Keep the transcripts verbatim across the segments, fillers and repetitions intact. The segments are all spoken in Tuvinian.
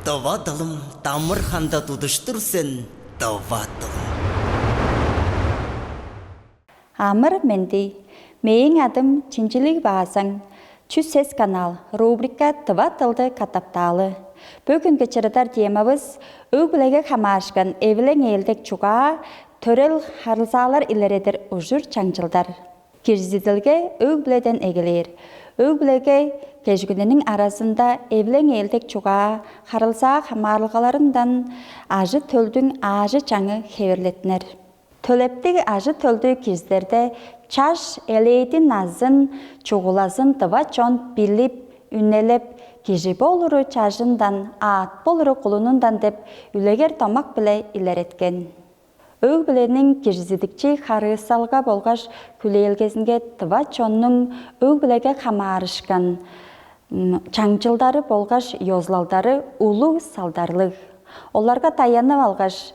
Дывадылым, дамыр ханда тудуштур сен, дывадылым. Амыр менди. Мээң адым Чинчилиг Баазаң. Чүс сес канал, рубрика «Тыва дылды катаптаалы». Бөгүнгү чырыдар темавыс – өг-бүлеге хамаарышкан эвилең ээлдек чугаа, төрел харылзаалар илередир ужур-чаңчылдар. Кирзидилге өг-бүледен эгелээр. Өг-бүлеге кежигүнениң аразында эвилең ээлдек чугаа, харылзаа хамаарылгаларындан ажы-төлдүң аажы-чаңы хевирлеттинер. Төлептиг ажы-төлдү кирзидерде чаш элээди назын, чугулазын дыва чон билип, үнелеп, кижи болуру чажындан, аът болуру кулунундан деп үлегер домак-биле илереткен. Өг-бүлениң кирзидикчи харыысалга болгаш хүлээлгезинге дыва чоннуң өг-бүлеге хамаарышкан чаңчылдары болгаш ёзулалдары улуг салдарлыг. Оларга даянып алгаш,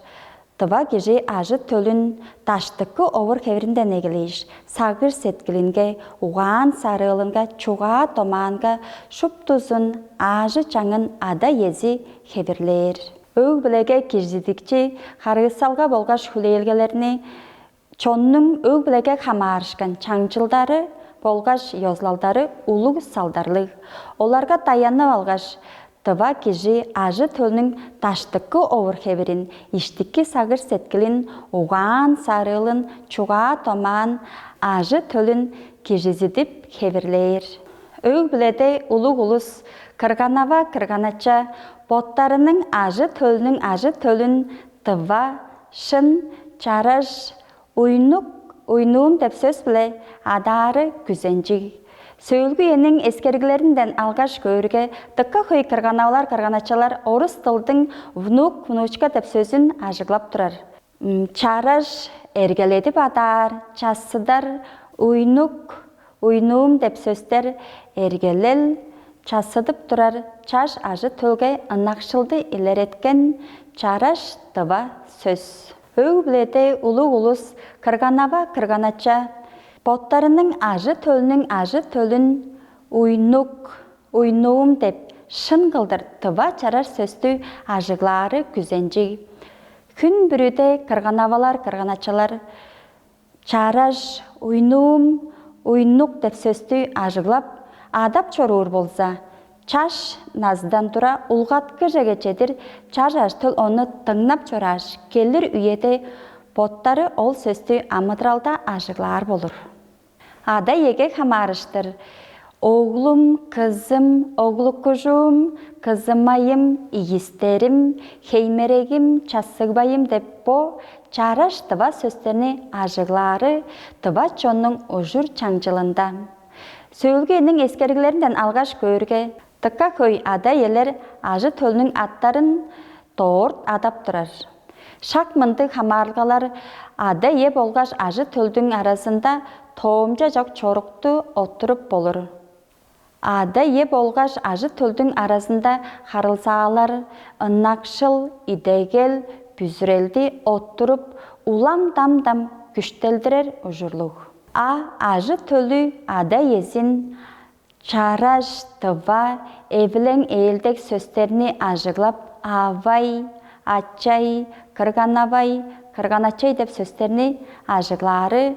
дыва кижи ажы-төлүн даштыкы овур-хевиринден эгелээш, сагыш-сеткилинге, угаан-сарыылынга, чугаа-домаанга шуптузун, аажы-чаңын ада-иези хевирлээр. Өг-бүлеге кирзидикчи харыысалга болгаш хүлээлгелерни чоннуң өг-бүлеге хамаарышкан чаңчылдары болгаш ёзулалдары улуг салдарлыг. Оларга даянып алгаш, дыва кижи ажы-төлүнүң даштыкы овур-хевирин, иштики сагыш-сеткилин, угаан-сарыылын, чугаа-домаан, ажы-төлүн кирзидип хевирлээр. Өг-бүледе улуг улус кырган-ава, кырган-ача боттарының ажы-төлүнүң ажы-төлүн дыва, шын, чараш, уйнук, уйнуум деп сөс-биле адаары күзенчиг. Сөөлгү үениң эскериглеринден алгаш көөрге, дыка хөй кырган-авалар, кырган-ачалар орус дылдың внук, внучка деп сөзүн ажыглап турар. Чараш эргеледип адаар, чассыдар, уйнук, уйнуум деп сөстер эргелел, чассыдып турар чаш ажы-төлге ынакшылды илереткен чараш тыва сөс. Өг-бүледе улуг улус кырган-ава, кырган-ача боттарының ажы-төлүнүң ажы-төлүн уйнук, уйнуум деп шын кылдыр тыва чараш сөстү ажыглаары күзенчиг. Хүн бүрүде кырган-авалар, кырган-ачалар чараш, уйнуум, уйнук деп сөстү ажыглап, адап чоруур болза, чаш назыдан тура улгаткыжеге чедир чаш ажы-төл ону дыңнап чорааш, келир үеде боттары ол сөстү амыдыралда ажыглаар болур. Ада-иеге хамаарыштыр: оглум, кызым, оглуккужуум, кызымайым, ийистерим, хеймерегим, чассыгбайым деп бо чараш тыва сөстерни ажыглаары тыва чоннуң ужур-чаңчылында. Сөөлгү үениң эскериглеринден алгаш көөрге, дыка хөй ада-иелер ажы-төлүнүң аттарын дорт адап турар. Шак мындыг хамаарылгалар ада-ие болгаш ажы-төлдүң аразында тоомча чок чорукту оттуруп болур. Ада-ие болгаш ажы-төлдүң аразында харылзаалар, ынакшыл, идегел, бүзүрелди оттуруп, улам дам-дам күштелдирер ужурлуг. А ажы-төлү ада-иезин чараш, тыва, эвилең ээлдек сөстерни ажыглап, авай, ачай, кырган-авай, кырган-ачай деп сөстерни ажыглаары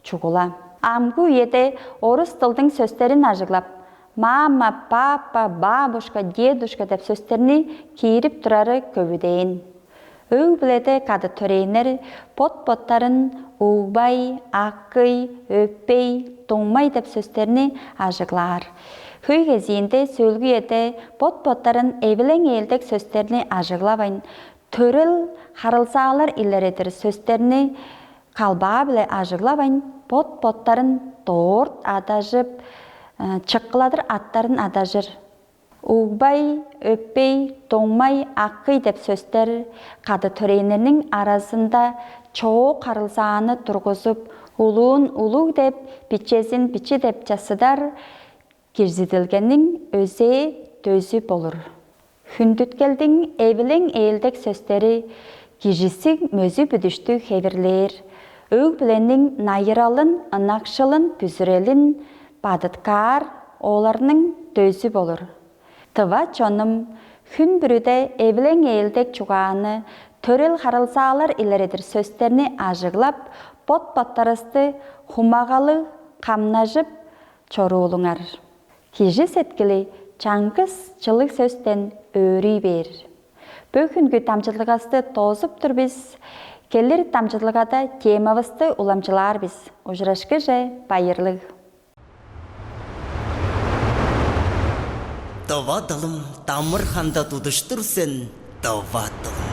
чугула. Амгы үеде орус дылдың сөстерин ажыглап, мама, папа, бабушка, дедушка деп сөстерни киирип турары көвүдээн. Өг-бүледе кады төрээннер бот-боттарын угбай, акый, өппей, дуңмай деп сөстерни ажыглаар. Хөй кезиинде сөөлгү үеде бот-боттарын эвилең ээлдек сөстерни ажыглавайн, төрел харылзаалар илередир сөстерни калбаа-биле ажыглавайн, бот-боттарын дорт адажып, чыккыладыр аттарын адажыр. Угбай, өппей, дуңмай, акый деп сөстер кады төрээннерниң аразында чоок харылзааны тургузуп, улуун улуг деп, бичезин бичи деп чассыдар кирзидилгениң өзээ-дөзү болур. Хүндүткелдиң эвилең ээлдек сөстери кижизиг мөзү-бүдүштү хевирлээр, өг-бүлениң найыралын, ынакшылын, бүзүрелин бадыткаар, оларның дөзү болур. Тыва чонум, Хүн бүрүде эвилең ээлдек чугааны, төрел харылзаалар илередир сөстерни ажыглап, бот-боттарысты хумагалыг камнажып чоруулуңар. Кижи сеткили чаңгыс чылыг сөстен өөрүй бээр. Бөгүнгү дамчыдылгавысты доозуп тур бис. Келир дамчыдылгада темавысты уламчылаар бис. Ужурашкыже, байырлыг. Дова дылым дамыр ханда тудуштур сен, дова дылым.